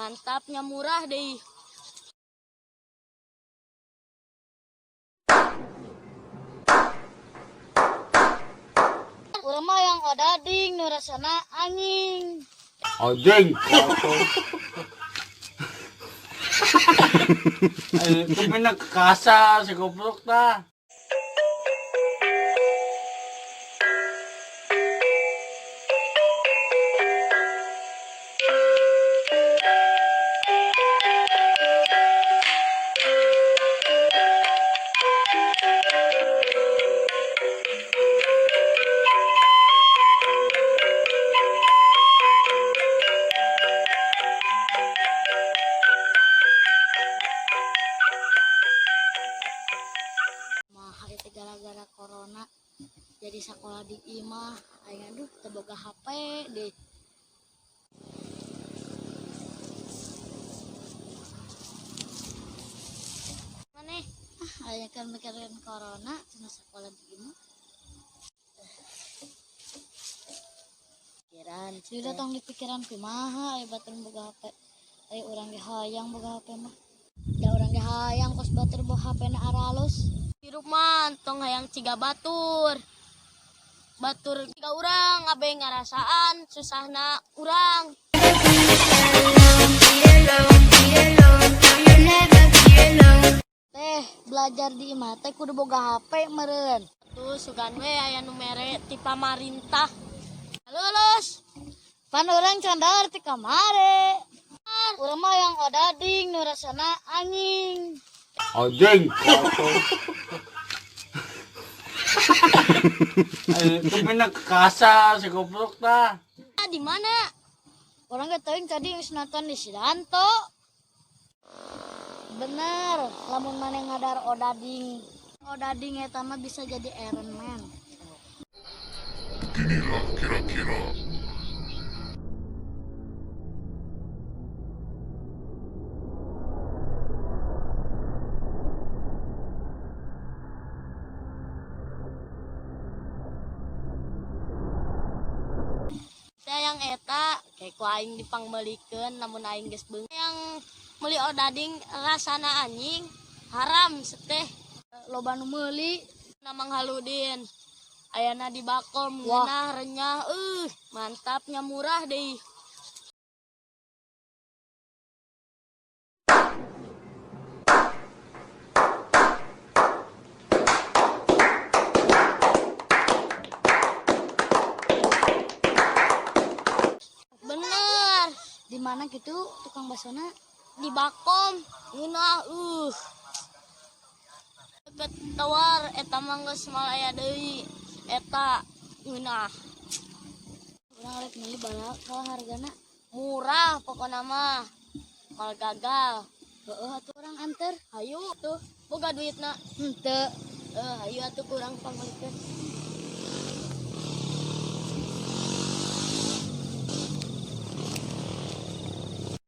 Mantapnya murah deh. Urang mah yang odading nu rasana anjing. Anjing. Kami nagkakasa si goblok ta. Mah itu gara-gara corona jadi sekolah di imah aing aduh teu boga HP deh. Maneh ah aing kan mikirin corona cenah sekolah di imah. Pikiran Sudah tong dipikiran kumaha aya batur boga HP. Aya urang ge hayang boga HP mah. Da urang ge hayang kos batur boga HP na aralus. Hirup mah tong hayang ciga batur. Batur ciga urang abe ngarasaan susahna urang. Teh belajar di imah teh kudu boga HP meureun. Tuh sugan we aya nu mere ti pamarintah. Lulus. Pan urang can dahar ti kamari. Urang mah yang odading nu rasana anjing. Anjing. Kami nagkakasa si goblok ta. Di mana? Urang ge teuing tadi geus nonton di Sidanto. Bener, lamun maneh ngadar odading. Odading eta mah bisa jadi Iron Man. Beginilah kira-kira. Yang eta kayak ku aing dipangmeulikeun namun aing geus beung. Yang meuli odading rasana anjing haram seteh. Loba nu meuli. Na Mang Haludin ayana di Bakom Wah. ngeunah renyah mantapnya murah deh. Bener. Di mana gitu tukang basona? Di Bakom ngeunah deket tawar eta mah geus moal aya deui eta ngeunah. Urang rek meuli bala kalau hargana murah pokona mah mal gagal. Heeh atuh urang anter. Hayu tuh boga duitna. Henteu. Hayu atuh kurang pangmeulikeun.